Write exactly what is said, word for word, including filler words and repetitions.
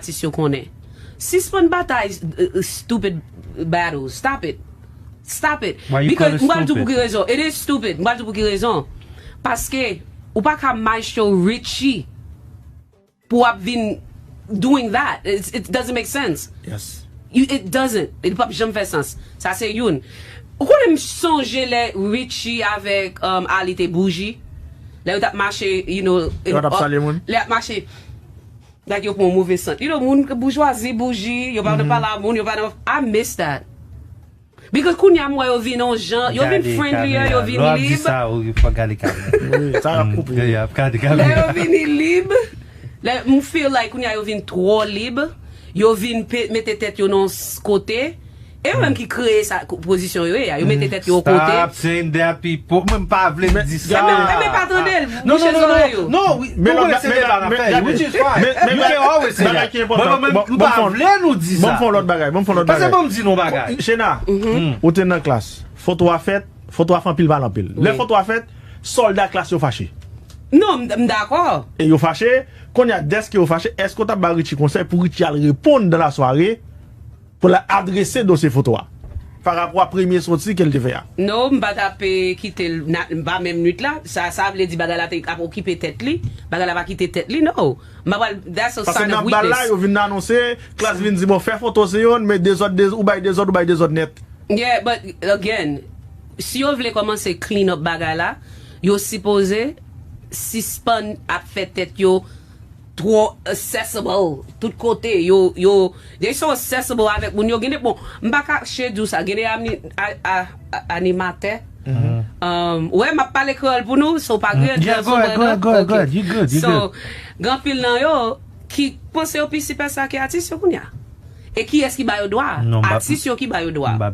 Atis yo konnen. Sispann batay uh, uh, stupid battles. Stop it. Stop it. Because m pral di w pou ki rezon. It is stupid. M pral di w pou ki rezon. Paske ou pa ka maestro Richie pou w ap vin doing that. It's, it doesn't make sense. Yes. You, it doesn't. It pap janm fè sans. Sa se youn. Ou konnen m sonje lè Richie avèk um, Ali te bouji. Lè yo t ap mache, you know. Yo t ap salye moun. Lè y ap mache. Like yo pran move sant. You know, moun boujwazi bouji, yo pa nan pale a moun, yo pa nan. I miss that. Because kounye a m wè yo vin yon jan, yo vin friendlier, yo vin lib. Sa ou fò gade kamera. Sa ap koupe. Yo ap gade Lè yo kamera. vini lib, lè m feel like kounye a yo vin twò lib, yo vin pe- mete tèt yo nan s- kote. E yo menm ki kreye sa ko- pozisyon yo ye a. Yo mete tèt yo kote. Stop saying that, people. Mwen m pa vle di sa. Men men pa tande l. No, no, Bouche no, zòrèy no, yo. no, we, Men we lòt will say that about men- Faye, which is fine. men- You can always say bagay that. ki enpòtan. But, but, Bon, nou bon, pa fon- vle nou di Bon, sa. fon lòt bagay. Bon, fon lòt Pase bagay. Bon, m di nou bagay. Shena, ou te nan klas. Foto a fèt, foto a fè anpil pale anpil. Lè Wi. Foto a fèt, sòlda klas yo fache. Non, m m dakò. E yo fache, kounye a dèske yo fache, èske w t ap ba Richie konsèy pou Richie al reponn dan lasware pou l adrese dosye Foto a? Pa rapò a premye soti ke l te fè a. No, m pa t ap eh, kite l, na- m pa menm nwit la. Sa sa vle di bagay la te ap okipe tèt li. Bagay la pa kite tèt li, no. M pa pral, that's a Paske sign of nan bal la, weakness. Yo vin anonse, klas vin di, bon, fè Foto se youn, men dezòd, dez- ou bay dezòd, ou bay dezòd nèt. Yeah, but again, si yo vle kòmanse clean up bagay la, yo sipoze sispann ap fè tèt yo twò accessible tout kote. Yo, yo, they so accessible avèk moun yo. Gen de, bon, m pa kache di w sa. Gen de amni- a- a- a- animatè. Um, wè, m ap pale kreyòl pou nou, so pa gen Yeah, go ahead, go ahead, go ahead, go ahead. You good, you So, gen anpil nan yo ki panse yo pi sipèsta ke atis yo kounye a. E kiyès ki ba yo dwa? Non, m pa- Atis yo ki ba yo dwa. M pa